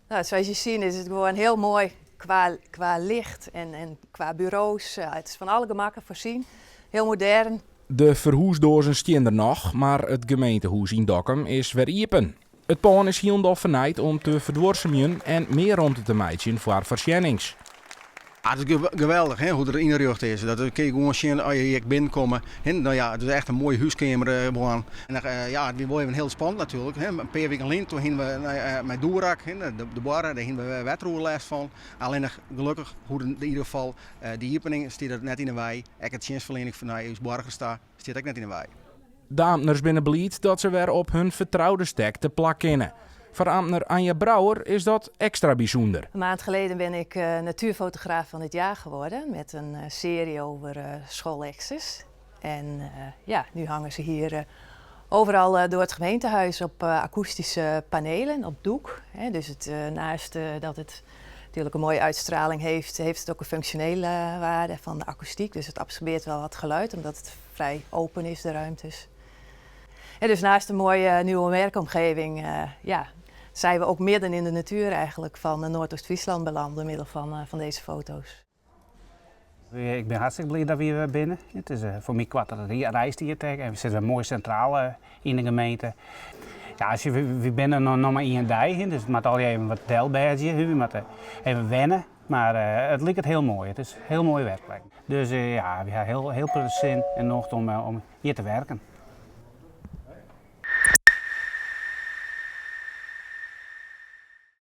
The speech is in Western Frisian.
Nou, zoals je ziet is het gewoon heel mooi qua licht en qua bureaus. Het is van alle gemakken voorzien. Heel modern. De ferhúsdoazen stean der noch, mar it gemeentehûs yn Dokkum is wer iepen. It pân is hielendal fernijd om te ferduorsumjen en mear romte te meitsjen foar foarsjennings. Ah, it is geweldich, hè, hoe't it ynrjochte is. Dat kinne je gewoan sjen as je hjir binnenkomme. Hè, no ja, it is echt in moaie húskeamer gewoan. En ja, it wie wol even hiel spannend natuerlik. Hè. In pear wiken lyn toen hiene we mei Doerak, hè, de buorre, dêr hiene we wetteroerlêst fan. Allinnich gelokkich hoe yn ieder gefal de iepening stiet dat net yn 'e wei. Ek it tsjinstferliening nei ús boargers ta stiet ek net yn 'e wei. De amtners binne bliid dat se wer op hun fertroude stek te plak kinne. Foar amtner Anja Brouwer is dat ekstra bysûnder. Een maand geleden ben ik natuurfotograaf van het jaar geworden met een serie over scholeksters. En ja, nu hangen ze hier overal door het gemeentehuis op akoestische panelen, op doek. Hè, dus naast dat het natuurlijk een mooie uitstraling heeft, heeft het ook een functionele waarde van de akoestiek. Dus het absorbeert wel wat geluid, omdat het vrij open is, de ruimtes. En dus naast een mooie nieuwe werkomgeving, ja, zijn we ook midden in de natuur eigenlijk van Noordoost-Friesland beland door middel van deze foto's. Ik bin hartstikke bliid dat wy hjir binne. It is foar my koartere reistiid en we sitte moai sintraal yn de gemeente. Ja, as wy binne noch mar ien dei, dus it moat al even wat delbêdzje. We moatte even wenne, mar it liket hiel moai. It is in hiel moaie wurkplek. Dus ja, wy hawwe hiel, hiel folle sin en nocht om hjir te wurken.